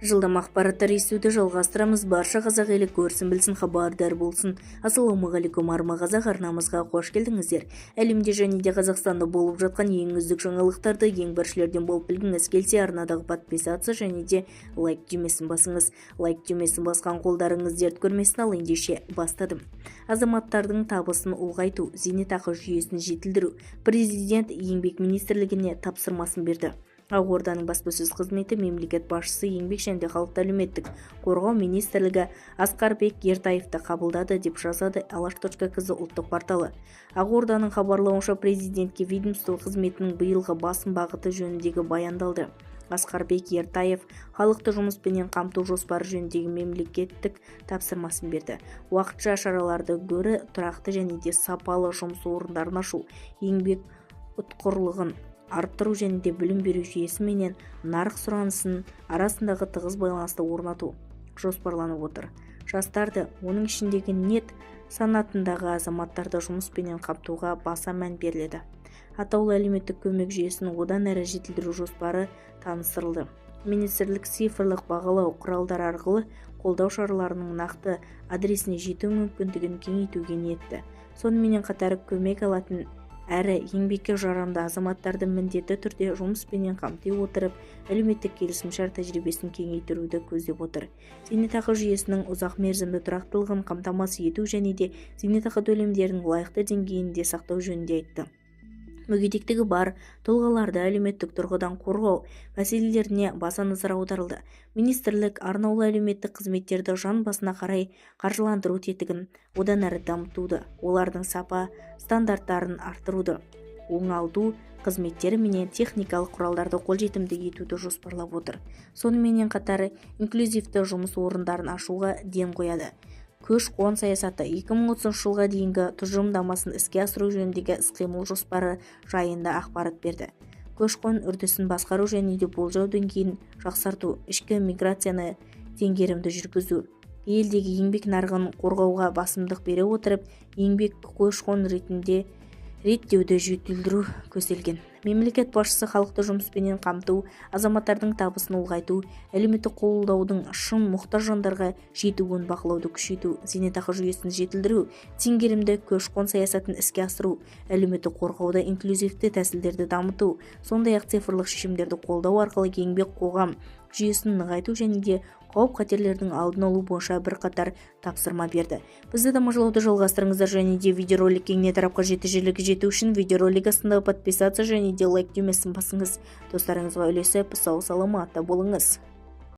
Жылдам ақпараттар естуді жалғастырамыз. Барша қазақ елі көрсін, білсін, хабардар болсын. Ассалаумағалейкум, Арма Қазақ арнамызға қош келдіңіздер! Әлемде және де Қазақстанда болып жатқан ең үздік жаңалықтарды ең біріншілерден болып білгіңіз келсе, арнадағы подписаться және де лайк түймесін басыңыз. Лайк түймесін басқан қолдарыңыз дерт көрмесін. Ал ендеше бастадым. Азаматтардың табысын ұлғайту, зейнетақы жүйесін жетілдіру. Президент Еңбек министрлігіне тапсырмасын берді. Ақорданың баспасөз қызметі мемлекет басшысы Еңбек және халықты әлеуметтік қорғау министрі Асқарбек Ертаевты қабылдады деп жазады alash.kz ұлттық порталы. Ақорданың хабарлауынша, президентке ведомство қызметінің биылғы басым бағыты жөніндегі баяндалды. Асқарбек Ертаев халықты жұмыспенен қамту жоспары жөніндегі мемлекеттік тапсырмасын берді. Уақытша шараларды гөрі тұрақты және де сапалы жұмыс орындарын ашу, еңбек ұтқырлығын арттыру және де білім беру жүйесі менен нарық сұранысының арасындағы тығыз байланысты орнату жоспарланып отыр. Жастарды, оның ішіндегі NEET санатындағы азаматтарды жұмыспенен қамтуға баса мән беріледі. Атаулы әлеуметтік көмек жүйесін одан әрі жетілдіру жоспары таныстырылды. Министрлік цифрлық бағалау құралдары арқылы қолдау шараларының нақты адресіне жету мүмкіндігін кеңейтуге ниетті. Сонымен қатар көмек алатын әрі еңбекке жарамды азаматтарды міндетті түрде жұмыспенен қамти отырып, әлеуметтік келісімшарт тәжірибесін кеңейтіруді көздеп отыр. Зейнетақы жүйесінің ұзақ мерзімді тұрақтылығын қамтамасыз ету және де зейнетақы төлемдерінің лайықты деңгейінде сақтау жөнінде айтты. Мүгедектігі бар тұлғаларды әлеуметтік тұрғыдан қорғау мәселелеріне баса назар аударылды. Министрлік арнаулы әлеуметтік қызметтерді жан басына қарай қаржыландыру тетігін одан әрі дамытуды, олардың сапа стандарттарын арттыруды, оңалту қызметтері менен техникалық құралдарды қолжетімді етуді жоспарлап отыр. Сонымен қатар инклюзивті жұмыс орындарын ашуға ден қояды. Көш-қон саясаты 2030 жылға дейінгі тұжырымдамасын іске асыру жөніндегі іс-қимыл жоспары жайында ақпарат берді. Көші-қон үрдісін басқару және де болжау деңгейін жақсарту, ішкі миграцияны теңгерімді жүргізу, елдегі еңбек нарығын қорғауға басымдық бере отырып, еңбек көші-қон ретінде реттеуді жетілдіру көзделген. Мемлекет басшысы халықты жұмыспенен қамту, азаматтардың табысын ұлғайту, әлеуметтік қолдаудың шын мұқтаж жандарға жетуін бақылауды күшейту, зейнетақы жүйесін жетілдіру, теңгерімді көші-қон саясатын іске асыру, әлеуметтік қорғауда инклюзивті тәсілдерді дамыту, сондай-ақ цифрлық шешімдерді қолдау арқылы еңбек қоғам жүйесін нығайту және де қауіп-қатерлердің алдын алу бойынша бірқатар тапсырма берді. Бізді тамашалауды жалғастырыңыздар және де видеоролик кеңінен тарап қажетті жерлерге жету үшін видеоролик астындағы подписаться және де лайк түймесін басыңыз. Достарыңызға үлесіп, сау саламатта болыңыз.